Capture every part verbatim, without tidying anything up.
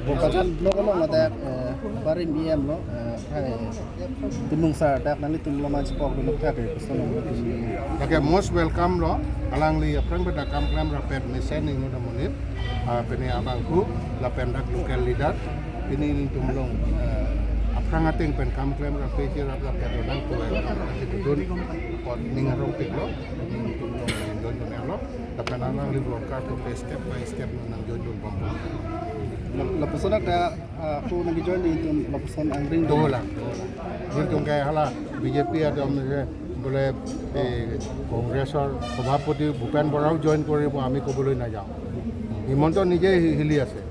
Bokajan Block along ladak, eh, barim E M lo, eh, hai Timung sir, dak nanglitum lo manchipok dun thak, eh, kuston lo tum. Lake most welcome lo, alangli aphrang pen dak kam klem rapet mesen ingno da monit, ah, pini abangphu, lapen dak local leader, pini nelitum along, eh, aphrang ateng pen kam klem rapet, rapet, rapet, dun, dun, apot ning arongpik lo, nelitum along, dun, dun, lo, lapen alangli worker atum ke step by step nang join dun bom. Lap-, lapuson ada, ah, ako nang join di itum lapuson angring. Dolang, dolang. Nelitum ke hala B J P atum ke bole, eh, Congressor Sabhapati Bhupen Borao join koribo, ami kobole najao. Himanta nije hi-, hili ase.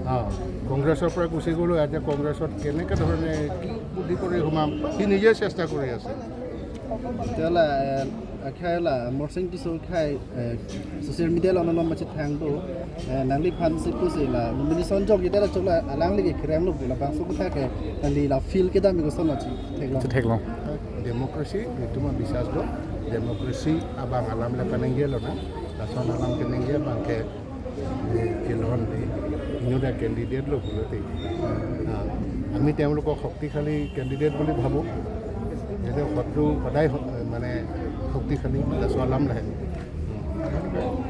Ah, Congressor pra gusi golo, aja Congressot keneke dhorone ki buddhi kori humam, hi nije chesta kori ase. Tela, eh, akhai la, Morsing Tisso khai, eh, social media lo non machit thang do, eh, nangliphan si pusi la, nomination jok ite la choklo, alangli ke kerem lo, labangso aputhak ke, nangli la feel kedam koson lo chi, theklong. Theklong. Democracy, itum abisas do, democracy abang alam le panengje lonang, lason alam kenengje abang ke, eh, kelon di, inut a candidate lo pulote. Ah, আমি তেওঁলোকক শক্তিশালী কেণ্ডিডেট বুলি ভাবোঁ। এইটো শত্ৰু সদায় হ-, মানে শক্তিশালী, এটা চলাম লাহে।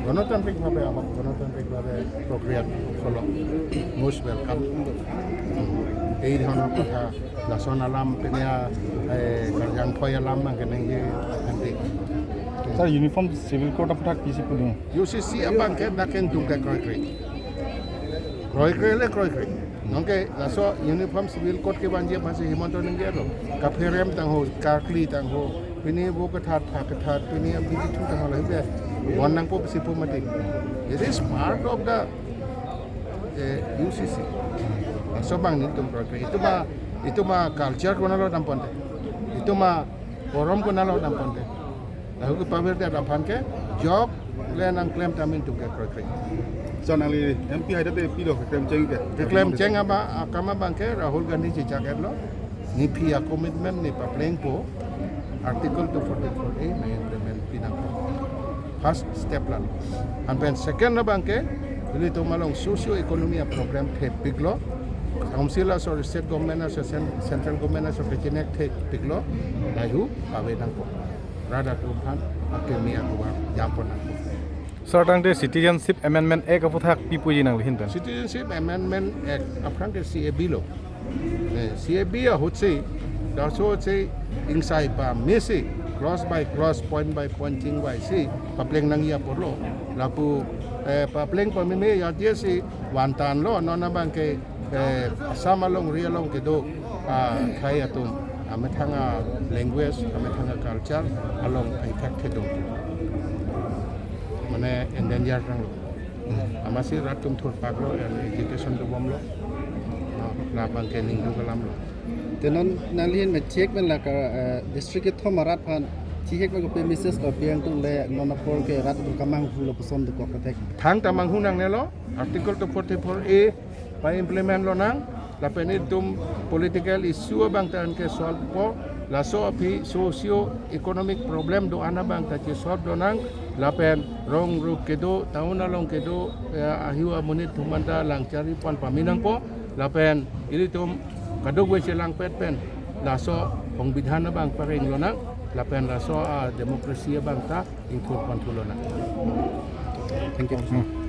গণতান্ত্ৰিকভাৱে আহক, গণতান্ত্ৰিকভাৱে প্ৰক্ৰিয়াত চলক। Most welcome। এই ধৰণৰ কথা, lason alam, penia, eh, karjang phoi alam, mang kenengje, anti. Sir, Uniform Civil Code aphuthak pisi puding? U C C abang ke dak ingtung ke kroikre. Kroikre le kroikre. Nonke laso Uniform Civil Code kevanji aphansi Himanta ningje lo. Kapherem tangho, karkli tangho. Pini vo kethat, tha kethat, pini abidi thu tangho lahibe. Wan nangpo si pu mati. It is part of the, eh, U C C. Laso abang nelitum kroikre. Itum a, itum a culture konatlo damponte. Itum a porom konatlo damponte. Lahu ke pavirdet aphan ke, jok le nang klem tamin tum ke kroikre. So nangli M P haida te pilo keklem cheng ke? Keklem cheng aba, akam abang ke Rahul Gandhi chichak etlo. Ne aphi a commitment ne paplengpo, Article two forty-four A ne implement pinangpo. First step lang. Anpen second abang ke, ilitum along socio economy a problem thepiklo. Council aso, state government aso, cen-, central government aso kechenek thepiklo. Lahu pave nangpo. Rat atum aphan akemi akubar jampon nangpo. Sir, tangte Citizenship Amendment Act aphuthak pi puji nangli ahin pen? Citizenship Amendment Act aphrang ke C A B lo. Eh, C A B ahutsi, laso si ingsai pamesi, clause by clause, point by point chingvaisi papleng nangji apotlo. Lapu, eh, papleng pameme ajoine si vantanlo, non abang ke, eh, Assam alongri along kedo, ah, akhai atum, amethang a language, amethang a culture along effect thedung. Mane endanger nanglo. Amatsi rat atum thurpaklo, agitation dobomlo. Ah, labang ke ningduk alamlo. Te non nangli ahin me check pen lake, eh, district kethom arat aphan chihek me kopi message kopi ingtung le non apor ke rat atum kamanghu lapuson dokok kathek? Thangta manghu nangnelo, Article two forty-four A pa-implement lonang, lapen itum political issue abang ta anke solve po, laso aphi socio economic problem do-an abang ta che-solve lonang, lapen rong rup kedo, town along kedo, eh, ahiu amonit atum anta lang charipon pame nangpo, lapen ilitum kadokave chelangpet pen, laso songbidhan abang pareng lonang, lapen laso a democracy abang ta ingthurpon thu lonang. Thank you. Hmm.